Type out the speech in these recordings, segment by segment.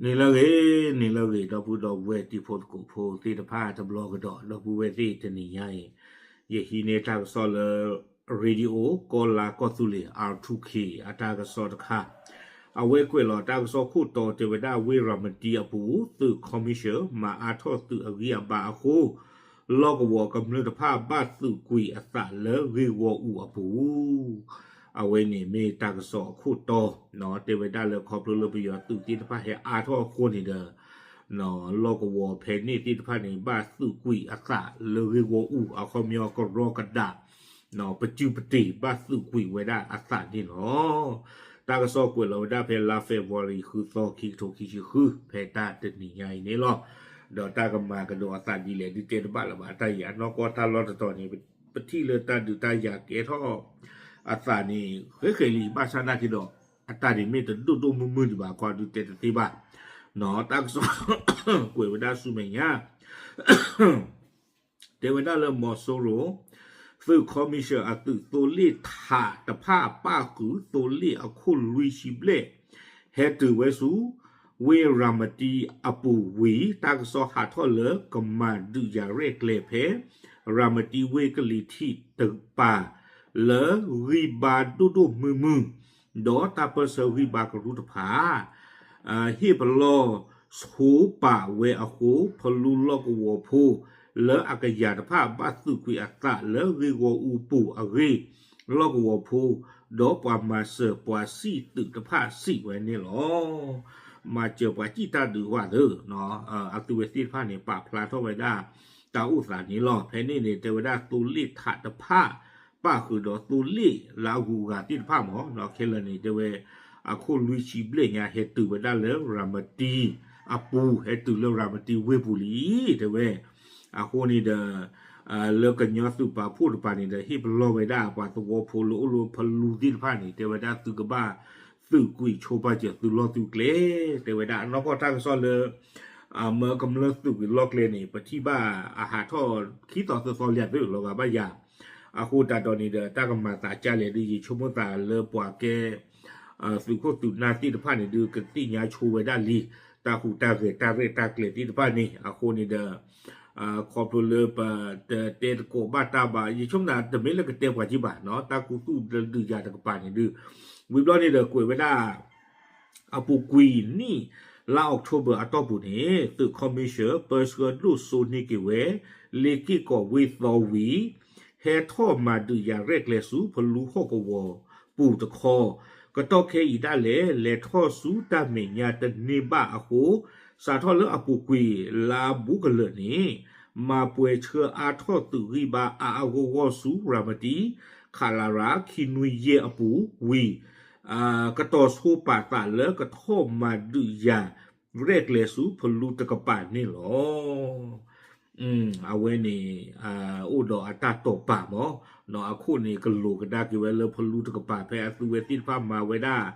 နံၤလၢအဂ့ၤ, နံၤလၢအဂ့ၤ ဒီပုၢ်ဒီဝဲၢ်တံၤဖိသကိးဖိသ့ၣ်တဖၣ်တဘျီကဒီး, ဒီပုၢ်ဝဲၢ်သ့ၣ်တနံၤညါအံၤ, ယဟံးန့ၢ်တၢ်ကစီၣ်လၢ Radio ကီၢ်လါကီၢ်သူလ့ၤ R two K အတၢ်ကစီၣ်တခါ, အဝဲကွဲးလီၤတၢ်ကစီၣ်ခိၣ်တီတဲဝဲဒၣ် ဝ့ၢ်ရၤမတံအပူၤ သုးခီမံၡၢၣ် မၤအါထီၣ်သုးအဂံၢ်အဘါအဃိ လီၢ်ကဝီၤကမျၢၢ်တဖၣ်ဘၣ်သုးကွံာ်အသးလၢဂ့ၢ်ဂီၢ်အူအပူၤ အဝဲန့ၣ်မ့ၢ်တၢ်ကစီၣ်အခိၣ်တီ, တဲဝဲဒၣ်လၢခီဖျိလၢပယီၤသုးသ့ၣ်တဖၣ်ဟဲအါထီၣ်အဃိန့ၣ်ဒီး လီၢ်ကဝီၤဖဲန့ၣ်သ့ၣ်တဖၣ်န့ၣ် ဘၣ်သုးကွံာ်အသးလၢဂ့ၢ်ဂီၢ်အူ အခီပညီကရီကဒး ပစုပတ့ၢ် ဘၣ်သုးကွံာ်ဝဲဒၣ်အသးန့ၣ်လီၤ. တၢ်ကစီၣ်ကွဲးလီၤဝဲဒၣ်ဖဲလါ February ဃုသီ ခံကထိခံဆံဃု ဖဲတၢ်တနံၤညါအံၤန့ၣ်လီၤ. ဒီးတၢ်ကမၤကဒီးအသးဒ်လဲၣ် ဒုးတဲတဘၣ်လၢၤဘၣ်. တၢ်အံၤအနီၢ်ကီၢ်တၢ်လီၢ်တတီၤန့ၣ် ပထံၣ်လၢတၢ်ဒုးတၢ်ယၤကဲထီၣ်အသးန့ၣ် ဃဲဃဲလံ ဘၣ်ဆၣ်နာ်က့ဒီး အတၢ်န့ၣ်မ့ၢ်တဒိၣ်ဒိၣ်မုၢ်မုၢ်ဒံးဘၣ် ကွၢ်ဒုးတဲတသ့ဘၣ်. တၢ်ကစီၣ်ကွဲးဝဲဒၣ်ဆူမဲာ်ညါ တဲဝဲဒၣ်လၢမီၤစိရိၤ သုးခီမံၡၢၣ်အသုး သိလ့ၣ်ထးတဖၣ်ပၣ်ဃုာ်သိလ့ၣ်အခိၣ်လွံၢ်ဆံဘျဲၣ် ဟဲတုၤဝဲဆူ ဝ့ၢ်ရၤမတံအပူၤဝံၤ တၢ်ကစီၣ်ဟးထီၣ်လၢကမၤဒုးယၤရဲၣ်ကျဲၤဖဲ ရၤမတံဝ့ၢ်ကလံၤထံးတကပၤ လၢဂံၢ်ဘါဒိၣ်ဒိၣ်မုၢ်မုၢ် ဒီးတၢ်ပၢၢ်ဆၢဂံၢ်ဘါကရူၢ်တဖၣ် ဟ့ၣ်ပလီၢ်ဆိပာ်ဝဲအဃိ ဖလူလီၢ်ကဝီၤဖိ လၢအကယၤတဖၣ်ဘၣ်သုးကွံာ်အသးလၢဂ့ၢ်ဂီၢ်အူပူၤအဂ့ၢ် လီၢ်ကဝီၤဖိ ဒီးပှၤမၤစၢၤပှၤစံၣ်သုးတဖၣ်စံးဝဲန့ၣ်လီၤ. မၤစၢၤပှၤစံၣ်တၢ်ဒုးဝဲသ့ၣ် အသုဝဲသ့ၣ်တဖၣ်န့ၣ် ပာ်ဖျါထီၣ်ဝဲဒၣ် တၢ်အိၣ်သးန့ၣ်လီၤ. ဖဲန့ၣ်န့ၣ် တဲဝဲဒၣ်သိလ့ၣ်ထးတဖၣ် ပၣ်ဃုာ်ဒီးသိလ့ၣ်လၢအဂုၤအဂၤသ့ၣ်တဖၣ်မး ခဲလၢာ်န့ၣ် တဲဝဲ အခိၣ်လွံၢ်ဆံဘျဲၣ်ညါ ဟဲတုၤဝဲဒၣ်လၢရၤမတံအပူၤ ဟဲတုၤလၢရၤမတံဝ့ၢ်ပူၤလံ တဲဝဲ. အဃိန့ၣ်ဒီး လၢကညီသုးပာ်ဖှိၣ်တပၤန့ၣ်ဒီး ဟ့ၣ်ပလီၢ်ဝဲဒၣ်ပှၤသဝီဖိလၢအိၣ်လၢဖလူသ့ၣ်တဖၣ်န့ၣ် တဲဝဲဒၣ်သုကဘၣ်သုးကွံာ်ဆိပာ်စၢၤသုလီၢ်သုကျဲ တဲဝဲဒၣ်အနီၢ်ကီၢ်တၢ်ကစီၣ်လၢ မၢကမျၢၢ်သုးကွံာ်လီၢ်ကျဲန့ၣ် ပထံၣ်ဘၣ်အဟးထီၣ်ခံသီသၢသီလံသုလီၤဂာ်ဘၣ်ယၤ အဃိသတးဒီးန့ၣ်ဒီး တၢ်ကမၤသးကလဲၣ်ဒုး ယဆိကမိၣ်သးလၢပှၤကဲ သုးခိၣ်သုးနၢ်သ့ၣ်တဖၣ်န့ၣ်ဒုး ကသ့ၣ်ညါဆိဝဲဒၣ်လံ တၢ်ဟူးတၢ်ဂဲၤတၢ်ရဲၣ်တၢ်ကျဲၤသ့ၣ်တဖၣ်န့ၣ် အဃိန့ၣ်ဒီး ခီဖျိလၢပတတဲသကိးဘၣ်တၢ်ဘၣ် ယဆိကမိၣ်သးတမ့ၢ်လၢကတဲပှၤက့ဘၣ် တၢ်ကူသူၣ်ဒုးယၤတကပၤန့ၣ်ဒုး ဝံၤဘျီန့ၣ်ဒီးကွဲးဝဲဒၣ် အပူၤကွံာ်နံၣ် လါ October အတီၢ်ပူၤန့ၣ် သုးခီမံၡၢၣ် ပၢဆှၢဒိၣ်စိန့ၢ်က့ၤဝဲ လ့က့ၢ်ကီးဝ့ၢ်သီဝံၤ ဟဲထီၣ်မၤဒုးယၤရဲၣ်ကျဲၤဆူဖလူဟီၣ်ကဝီၤပူၤတခီ, ကတီၢ်ခဲအံၤဒၣ်လဲာ် လဲၤထီၣ်ဆူတၢ်မဲာ်ညါတန့ၢ်ဘၣ်အဃိ, စးထီၣ်လၢအပူၤကွံာ်လါဘူးကလၢာ်န့ၣ် မၤပှဲၤဆှၢအါထီၣ်သုးဂံၢ်ဘါအါအါဂီၢ်ဂီၢ်ဆူရၤမတံ ခလရ ခံနွံယဲၢ်အပူၤဝံၤ ကတီၤဆိပာ်သးလၢကထီၣ်မၤဒုးယၤရဲၣ်ကျဲၤဆူဖလူတကပၤန့ၣ်လီၤ. အဝဲန့ၣ် အိၣ်ဒီးအတၢ်တိာ်ပာ်မး, အခိၣ်န့ၣ်ကလိၤကဒါက့ၤဝဲလၢဖလူတကပၤ ဖဲအသုဝဲသ့ၣ်တဖၣ်မၤဝဲဒၣ်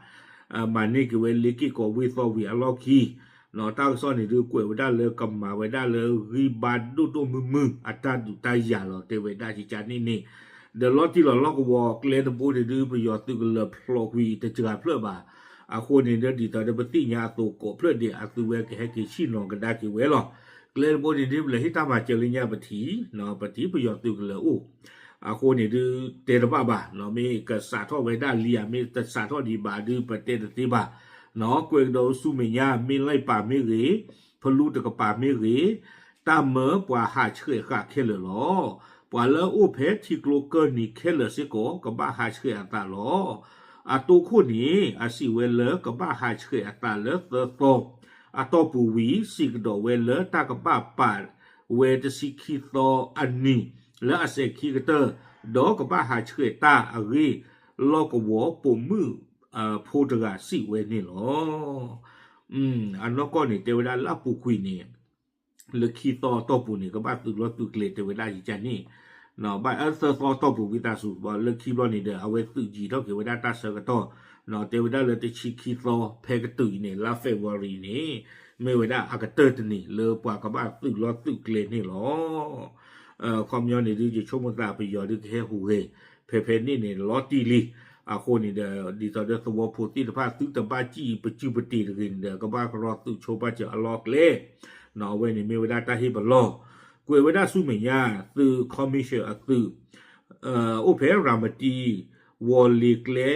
မၤန့ၢ်က့ၤဝဲလ့က့ၢ်ကီးဝ့ၢ်သီဝံၤအလီၢ်ခံ တၢ်ကစီၣ်န့ၣ်ဒုးကွဲးဝဲဒၣ်လၢကမၤဝဲဒၣ်လၢဂံၢ်ဘါဒိၣ်ဒိၣ်မုၢ်မုၢ် အတၢ်ဒုးတၢ်ယၤလီၤ တဲဝဲဒၣ်ကကန့ၣ်န့ၣ်, ဒီးလီၤတံၢ်လီၤလီၢ်ကဝီၤကျဲတဘိန့ၣ်ဒုး ပယီၤသုးကလၢၤဖျိးကွံာ်တစှၤဖျၢၣ်ဘၣ်. အဃိန့ၣ်ဒီး ဒ်သိးဒီးပသ့ၣ်ညါအသိးကိးဖျၢၣ်ဒဲး အသုဝဲကဟဲက့ၤဆ့ၣ်နီၤကဒါက့ၤဝဲလီၤ. ကျဲတဘိန့ၣ်ဒုး ပလဲၤဟ့ၣ်တၢ်မၤစၢၤလၢညါပထံၣ်, ပထံၣ်ပယီၤသုးကလၢၤအိၣ် အဃိန့ၣ်ဒုး တဲတဘၣ်ဘၣ်, မ့ၢ်ကစးထီၣ်ဝဲဒၣ်လံဧါ မ့ၢ်တစးထီၣ်ဒံးဘၣ်ဒုး ပတဲတသ့ဘၣ်. ကွဲးကဒီးဆူမဲာ်ညါ မ့ၢ်လံပၤမ့ၢ်ဂ့ၤ, ဖလူတကပၤမ့ၢ်ဂ့ၤ, တၢ်မၢပှၤဟးဆှဲးဃာ်ခဲလၢာ်လီၤ. ပှၤလၢအအိၣ်ဖဲထံကျိကၢၢ်နံၤခဲလၢာ်စ့ၢ်ကီး ကဘၣ်ဟးဆှဲးအသးလီၤ. အတိခိၣ်န့ၣ် အစံးဝဲလၢကဘၣ်ဟးဆှဲးအသးလၢသၢသီ အတီၢ်ပူၤဝံၤ စံးကဒီးဝဲလၢတၢ်ကဘၣ်ပာ်ဝဲတဆံခံသီအနံၤ လၢအစဲၤခံကတၢၢ် ဒီးကဘၣ်ဟးဆှဲးတၢ်အဂ့ၢ် လီၢ်ကဝီၤပိာ်မုၣ်ဖိတဂၤစံးဝဲန့ၣ်လီၤ. အနီၢ်ကီၢ်န့ၣ် တဲဝဲဒၣ်လၢအပူၤကွံာ်န့ၣ် လၢခံသီအတီၢ်ပူၤန့ၣ် ကဘၣ်သုးလီၢ်သုးကျဲၤတဲဝဲဒၣ်ယကန့ၣ်, ဘၣ်သၢသီအတီၢ်ပူၤဝံသးစူၤ လၢခံဘျီန့ၣ်ဒီး အဝဲသုးယံၤထီၣ်က့ၤဝဲဒၣ်တၢ်ဆၢကတီၢ်, တဲဝဲဒၣ်လၢတဆံခံသီဖဲကတုၤအံၤန့ၣ် လါ February န့ၣ် မ့ၢ်ဝဲဒၣ်အကတၢၢ်တနံၤလၢပှၤကဘၣ်သုးလီၢ်သုးကျဲၤန့ၣ်လီၤ. ခီပညီန့ၣ်ဒုး ယဆိကမိၣ်သးပယီၤဒုးကဟဲဟူးဂဲၤ ဖဲဖဲန့ၣ်န့ၣ် လီၤတံၢ်လံ. အဃိန့ၣ်ဒီး ဒ်သိးဒီးသဝီဖိသ့ၣ်တဖၣ်သုတဘၣ်စံၣ်ပစုပတ့ၤတဂ့ၤန့ၣ်ဒီး ကဘၣ်ကရီသုးဆိပာ်စၢၤအလီၢ်ကျဲ, အဝဲန့ၣ်မ့ၢ်ဝဲဒၣ်တၢ်ဟ့ၣ်ပလီၢ်, ကွဲးဝဲဒၣ်ဆူမဲာ်ညါ သုး commission အသုး အိၣ်ဖဲရၤမတံ ဝီၤလ့ၤကျဲ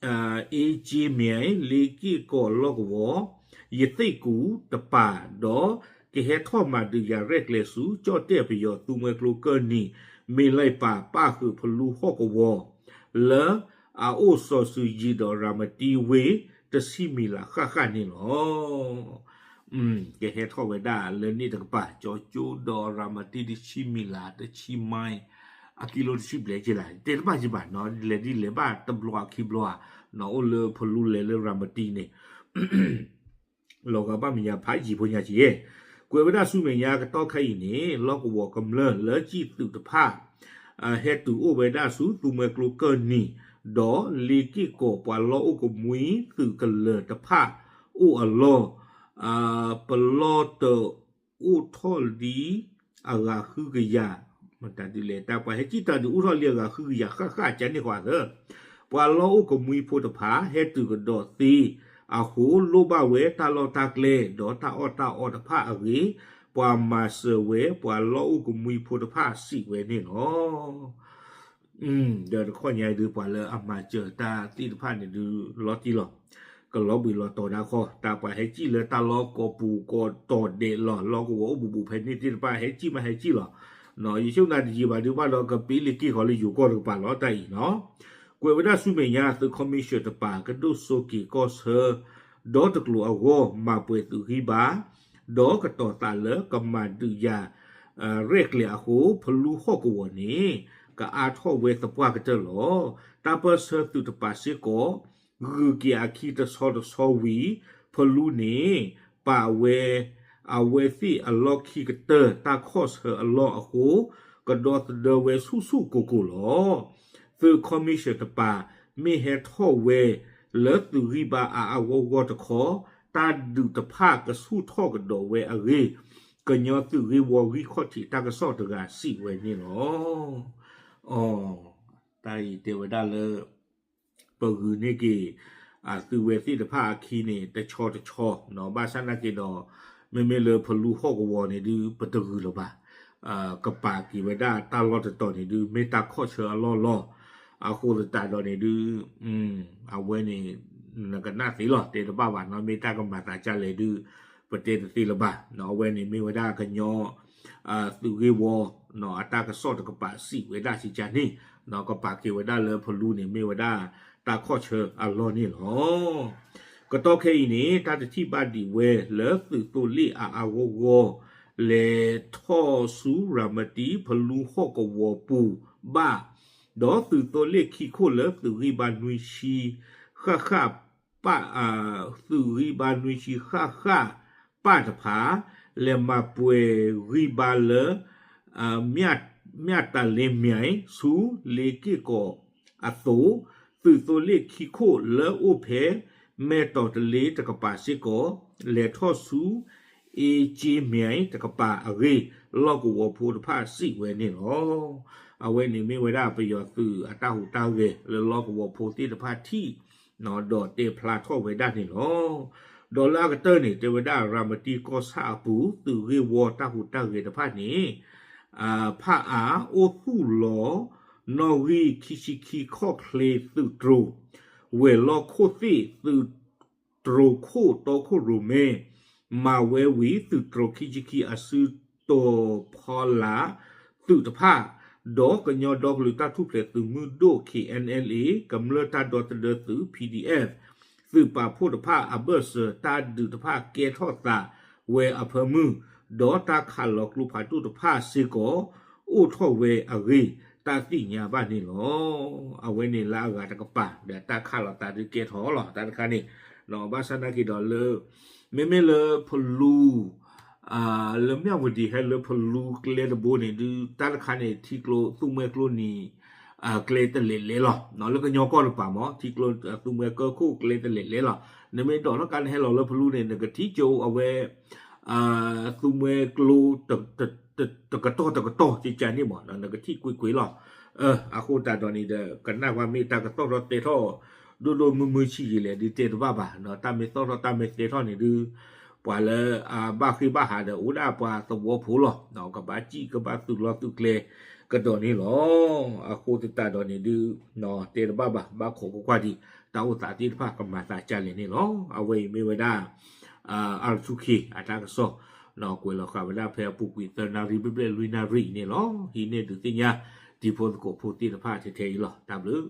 အ့က့မၠဲၣ် လ့က့ၢ်ကီးလီၢ်ကဝီၤ ယသ့ၣ်ကူၣ်တပၤ ဒီးကဟဲထီၣ်မၤဒုးယၤရဲၣ်ကျဲၤဆူ ကၠီၣ်တဲၣ်ပယီၤသုးမွဲကျိကၢၢ်နံၤ မ့ၢ်လၢပာ်ပၣ်ဃုာ်ဖလူဟီၣ်ကဝီၤ လၢအအိၣ်စီၤစုၤယံၤဒီးရၤမတံဝ့ၢ် တဆံမံၤလးဃၣ်ဃၣ်န့ၣ်လီၤ. ကဟဲထီၣ်ဝဲဒၣ်လၢန့ၣ်တကပၤ ကၠီကၠိဒီးရၤမတံတဆံမံၤလး တဆံမံၤ အကံလိတဆံဘျဲၣ်က့လၢ တဲတဘၣ်ယဘၣ်နီၤ လဲၤဒ်လဲၤဘၣ်တဘျီအခံဘျီဧါ, နီၤအိၣ်လၢဖလူလဲၤလၢရၤမတံန့ၣ် လီၤဂာ်ဘၣ်မဲာ်ညါဖးယံာ်ဖိညါက့ၤ, ကွဲးဝဲဒၣ်ဆူမဲာ်ညါကတီၢ်ခဲအံၤန့ၣ် လီၢ်ကဝီၤကမျၢၢ်လၢကံၣ်သုးတဖၣ် ဟဲတုၤအိၣ်ဝဲဒၣ်ဆူသုးမွဲကျိကၢၢ်နံၤ ဒီးလ့က့ၢ်ကီးပှၤလီၢ်အိၣ်ကမှံသုးကလၢၤတဖၣ်အိၣ်အလီၢ် ပလီၢ်တအိၣ်ထီၣ်လံအဂၤဃုကယၤ, တၢ်ဒုးလဲၣ် တၢ်ပှၤဟဲကံၣ်တၢ်ဒုးအိၣ်ထီၣ်လံအဂၤဃုကယၤဃၣ်ဃၣ်ကန့ၣ်ဃီသၢ, ပှၤလီၢ်အိၣ်ကမှံဖိတဖၣ် ဟဲတုၤကဒီးသ့အဃိ လိၣ်ဘၣ်ဝဲတၢ်လီၢ်တၢ်ကျဲ ဒီးတၢ်အီၣ်တၢ်အီတဖၣ်အဂ့ၢ် ပှၤမၤစၢၤဝဲပှၤလီၢ်အိၣ်ကမှံဖိတဖၣ်စံးဝဲန့ၣ်လီၤ. ဒီးတခီညါအံၤဒုး ပှၤလၢအမၤစၢၤတၢ်သ့ၣ်တဖၣ်န့ၣ်ဒုး လီၤတံၢ်လီၤ, ကလီၤဘှံးလီၤတီၤဒၣ်ဃီ, တၢ်ပှၤဟဲကံၣ်လၢတၢ်လီၢ်ကိးပူၤကိးတီၤဒဲးလီၤ, လီၢ်ကဝီၤအိၣ်ဘူးဘူးဖဲန့ၣ်သ့ၣ်တဖၣ် ဟဲကံၣ်မးဟဲကံၣ်လီၤ. ယဆိကမိၣ်တယံာ်ဘၣ်ဒုးဘၣ်ဒီး ကပ့ၤလ့ၤက့ၤဃီလၢယိၤကီၢ်တကပၤလီၤ တၢ်အံၤနီၤ. ကွဲးဝဲဒၣ်ဆူမဲာ်ညါ သုး commission တပၤ ကဒိၣ်စိက့ၤကီၢ်ဆၢ ဒီတကျိၤအဂီၢ် မၤပှဲၤသုးဂံၢ်ဘါ ဒီးကတီၤသးလၢကမၤဒုးယၤ ရဲၣ်ကျဲၤအဃိ ဖလူဟီၣ်ကဝီၤန့ၣ် ကအါထီၣ်ဝဲသပှၢ်ကတၢၢ်လီၤ. တၢ်ပၢၢ်ဆၢသုးတပၤစ့ၢ်ကီး ဂုာ်က့ၤအခံတဆီတဆီဝံၤ ဖလူန့ၣ် ပာ်ဝဲ အဝဲသ့ၣ်အလီၢ်ခံကတၢၢ်တၢ်ခီၣ်ဆၢအလီၢ်အဃိ ကဒီသဒၢဝဲဆူၣ်ဆူၣ်ကိၢ်ကိၢ်လီၤ. သုး commission တပၤ မ့ၢ်ဟဲထီၣ်ဝဲလၢသုးဂံၢ်ဘါအါအါဂီၢ်ဂီၢ်တခီ တၢ်ဒုးတဖၣ်ကဆူၣ်ထီၣ်ကဒီးဝဲအဂ့ၢ် ကညီသုးဂ့ၢ်ဝီဂံၢ်ခီၣ်ထံးတၢ်ကစီၣ်တဂၤစံးဝဲန့ၣ်လီၤ. အီ တၢ်အံၤတဲဝဲဒၣ်လၢ ပဂုာ်န့ၢ်က့ၤ သုဝဲသ့ၣ်တဖၣ်အခံန့ၣ် တဆီတဆီနီၤ, ဘၣ်ဆၣ်နာ်က့ၤဒီး မ့မ့ၢ်လၢဖလူဟီၣ်ကဝီၤန့ၣ်ဒုး ပတဂုာ်လၢၤဘၣ်. ကပာ်က့ၤဝဲဒၣ်တၢ်လီၢ်တတီၤန့ၣ်ဒုး မ့ၢ်တၢ်ခီၣ်ဆၢအလီၢ်လီၤ. အဃိသတးဒီးန့ၣ်ဒုး အဝဲန့ၣ် နကနၣ်သ့လီၤ တဲတဘၣ်ဘၣ်နီၤ, မ့ၢ်တၢ်ကမၤသးဒ်လဲၣ်ဒုး ပတဲတသ့လၢၤဘၣ်. အဝဲန့ၣ်မ့ၢ်ဝဲဒၣ်ကညီ သုးဂ့ၢ်ဝီ အတၢ်ကစီၣ်တကပၤစံးဝဲဒၣ်စံးကါန့ၣ် ကပာ်က့ၤဝဲဒၣ်လၢဖလူန့ၣ် မ့ၢ်ဝဲဒၣ်တၢ်ခီၣ်ဆၢအလီၢ်န့ၣ်လီၤ. ကတီၢ်ခဲအံၤန့ၣ် တၢ်တထံၣ်ဘၣ်ဒံးဝဲလၢသုးသိလ့ၣ်အါအါဂီၢ်ဂီၢ် လဲၤထီၣ်ဆူရၤမတံဖလူဟီၣ်ကဝီၤပူၤဘၣ် ဒီးသုးသိလ့ၣ်ခံခိၣ်လၢသုးဂံၢ်ဘါနွံဆံ ဃၣ်ဃၣ် ပၣ် သုးဂံၢ်ဘါနွံဆံဃၣ်ဃၣ်ပၣ်တဖၣ် လဲၤမၤပှဲၤဂံၢ်ဘါလၢ မၠၣ်တၢ်လ့မၠဲၣ် ဆူလ့က့ၢ်ကီးအသိး, သုးသိလ့ၣ်ခံခိၣ်လၢအိၣ်ဖဲ မဲၢ်တီၤတလ့တကပၤစ့ၢ်ကီး လဲၤထီၣ်ဆူ အ့က့မၠဲၣ်တကပၤအဂ့ၢ် လီၢ်ကဝီၤဖိတဖၣ်စံးဝဲန့ၣ်လီၤ. အဝဲန့ၣ်မ့ၢ်ဝဲဒၣ်ပယီၤသုးအတၢ်ဟူးတၢ်ဂဲၤလၢလီၢ်ကဝီၤဖိသ့ၣ်တဖၣ်ထံၣ် ဒီးတဲဖျါထီၣ်ဝဲဒၣ်န့ၣ်လီၤ. ဒီးလၢအကတၢၢ်န့ၣ် တဲဝဲဒၣ်ရၤမတံကီၢ်ဆၣ်အပူၤ သုးဂ့ၢ်ဝီတၢ်ဟူးတၢ်ဂဲၤတဖၣ်န့ၣ် ဖၣ်အါအိၣ်သူၣ်လီၤ နီၣ်ဂံၢ်ခံဆံခံခီၣ်ချ့သုးတြိၤ ဝဲၤလီၢ်ခိၣ်သ့ၣ်သုးတြိၤခိၣ်တီခိၣ်ရိၣ်မဲ မၤဝဲဝံၤ သုးတြိၤခံဆံခံအစုတီၤဖီလာ် သုးတဖၣ် ဒီးကညီဒီကလုာ်တၢ်ထူၣ်ဖျဲးသုးမုၢ်ဒိၣ် ခ့ၣ်အဲၣ်အဲၣ်လ်အ့ ကမျၢၢ်တၢ်ဒီသဒၢသုး ပီၣ်ဒီအ့ၣ် သုးပာ်ဖှိၣ်တဖၣ်အဘၢၣ်စၢၤ တၢ်ဒုးတဖၣ်ကဲထီၣ်သးဝဲအဖၢမုၢ် ဒီးတၢ်ခးလီၤကျိဖးဒိၣ်တဖၣ်စ့ၢ်ကီး အိၣ်ထီၣ်ဝဲအဂ့ၢ် တၢ်သ့ၣ်ညါဘၣ်န့ၣ်လီၤ. အဝဲန့ၣ်လၢအဂၤတကပၤ ဒီးတၢ်ခးလီၤသးဒုးကဲထီၣ်လီၤ တၢ်တခါန့ၣ် ဘၣ်ဆၣ်နာ်က့ၤဒီးလၢ မ့မ့ၢ်လၢဖလူ လၢမၠၣ်ဝတံၤဟဲလၢဖလူကျဲတဘိန့ၣ်ဒုး တၢ်တခါန့ၣ် ထံကျိသူမှဲကျိနံၤ ကျဲတလဲၤလဲလီၤ လၢကညီကီၢ်တကပၤမ့ၢ် ထံကျိသူမှဲကီၢ်ခိၣ်ကျဲတလဲၤလဲလီၤ. နမ့ၢ်ဒိးထီၣ်ကါနဟဲလီၤလၢဖလူန့ၣ် နကထံၣ်ကၠိအဝဲ သူမှဲကျိ တကတီၢ်တကတီၢ်ကကန့ၣ်မ့ၢ် နကထံၣ်ကွ့ၢ်ကွ့ၢ်လီၤ. အဃိသတးဒီးန့ၣ်ဒီး ကနၣ်ပှၤမ့ၢ်တၢ်ကသီၣ်ထီၣ်တဲထီၣ် ဒိၣ်ဒိၣ်မုၢ်မုၢ်ဆံးယံာ်လဲၣ်ဒုးတဲတဘၣ်ဘၣ်, တၢ်မ့ၢ်သီၣ်ထီၣ်တၢ်မ့ၢ်တဲထီၣ်န့ၣ်ဒုး ပှၤလၢအဘၣ်ဃ့ၢ်ဘၣ်ဟးဒီး အိၣ်ဒၣ်ပှၤသဝီဖိလီၤ. ကဘၣ်စံၣ်ကဘၣ်သုးလီၢ်သုးကျဲကဒီးန့ၣ်လီၤ. အဃိသတးဒီးန့ၣ်ဒုး တဲတဘၣ်ဘၣ်, ဘၣ်ခိးကွၢ်ကွၢ်ဒံး တၢ်အိၣ်သးသ့ၣ်တဖၣ်ကမၤသးဒ်လဲၣ်န့ၣ်လီၤ. အဝဲအံၤမ့ၢ်ဝဲဒၣ် အၣ်ထူခ့ အတၢ်ကစီၣ် ကွဲးလီၤဃာ်ဝဲဒၣ်ဖဲအပူၤကွံာ်သၢနၣ်ရံၣ်ဘျဲၣ်ဘျဲၣ်လွံၢ်နၣ်ရံၣ်အံၤန့ၣ်လီၤ. ဟံးန့ၢ်ဒုးသ့ၣ်ညါ တံၤဖိသကိးဖိသ့ၣ်တဖၣ်ထဲထဲအံၤလီၤ. တၢ်ဘျုး